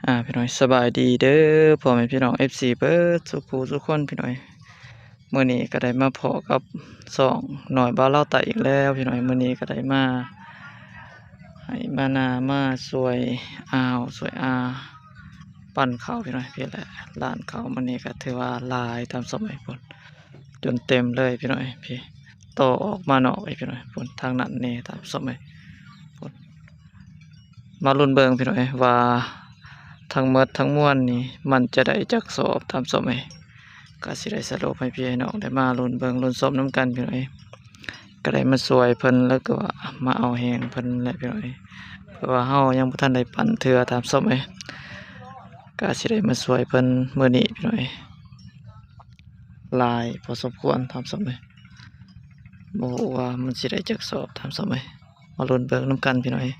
ອ່າ ພີ່ນ້ອງ ສະບາຍດີເດີ ພໍ່ແມ່ພີ່ນ້ອງ ເອັຟຊີ ເບິດສູ່ຜູ້ສູ່ຄົນ ພີ່ນ້ອງ. ມື້ນີ້ກໍໄດ້ມາພໍ້ກັບຊ່ອງນ້ອຍບ່າວລາວໃຕ້ອີກແລ້ວ ພີ່ນ້ອງ. ມື້ນີ້ກໍໄດ້ມາໄຮ່ມານາ ມາຊ່ວຍອ້າວຊ່ວຍອາ ປັ່ນເຂົ້າ ພີ່ນ້ອງ. ພີ້ແຫຼະ ລ້ານເຂົ້າມື້ນີ້ກໍຖືວ່າຫຼາຍຕາມສະໄໝພຸ້ນ ຈົນເຕັມເລີຍ ພີ່ນ້ອງ. ພີ້ ຕໍ່ອອກມານອກອີກ ພີ່ນ້ອງ ພຸ້ນ ທາງນັ້ນແດ່ຕາມສະໄໝພຸ້ນ. ມາລຸ້ນເບິ່ງ ພີ່ນ້ອງເອີຍ ວ່າທັງໝົດທັງມວນນີ້ ມັນຈະໄດ້ຈັກສອບຕາມສອບເອີຍ. ກະຊິໄດ້ສະຫຼຸບໃຫ້ພີ່ໃຫ້ນ້ອງໄດ້ມາລຸ້ນເບິ່ງລຸ້ນຊົມນຳກັນ ພີ່ນ້ອງເອີຍ. ກະໄດ້ມາຊ່ວຍເພິ່ນ ແລ້ວກໍວ່າມາເອົາແຮງເພິ່ນແຫຼະ ພີ່ນ້ອງເອີຍ. ເພາະວ່າເຮົາຍັງບໍ່ທັນໄດ້ປັ່ນເທື່ອຕາມສອບເອີຍ. ກະຊິໄດ້ມາຊ່ວຍເພິ່ນມື້ນີ້ ພີ່ນ້ອງເອີຍ. ຫຼາຍພໍສົມຄວນຕາມສອບເອີຍ. ບໍ່ຮູ້ວ່າມັນຊິໄດ້ຈັກສອບຕາມສອບເອີຍ. ມາລຸ້ນເບິ່ງນຳກັນ ພີ່ນ້ອງເອີຍ.